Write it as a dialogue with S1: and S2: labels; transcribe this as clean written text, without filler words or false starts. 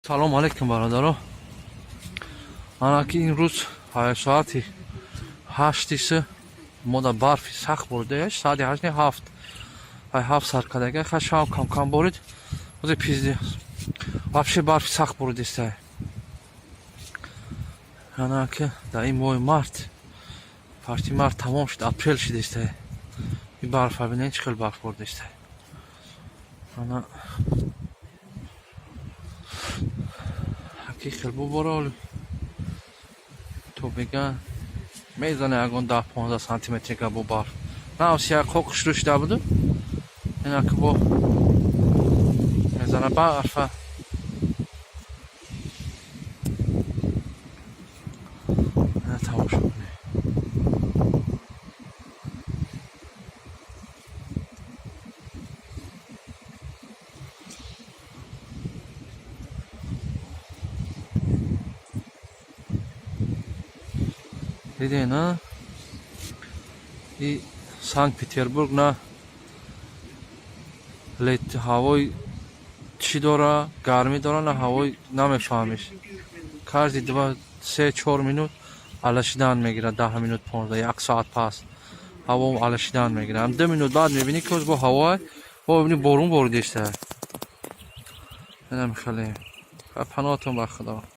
S1: Салом алейкум, бародаро. Ана ки имрӯз соати 8-иса мо дар барфи сахт борида. Соати 8 не, 7, ай 7 сар кардага, ха, шам кам кам борид. Озе пизди, вообще барфи сахт боридиста. Ана ки дар ин моҳи март, парти март тамом шуд, апрел шудиста. Ин барфа бинед, чӣ хел барф боридиста. Ана ки хел бубора, то бега мезане ягон 10-15 сантиметр бо барф. На як хок хушрӯ шуда буду, инаки бо мезана барфа. Ина тамошо кунед. Дидед, на и Санкт Петербург на лет ҳавои чӣ дора, гармӣ дора, на ҳавои, намефаҳмиш. Каждый 2, 3, 4 минут алашидан мегирад, 10 минут, 15, як соат пас ҳаво алашидан мегирад. 2 минут баъд мебинӣ, ки бо ҳавои бо мебинӣ, борун боридиста. Инам хеле. Паноҳатон ба Худо.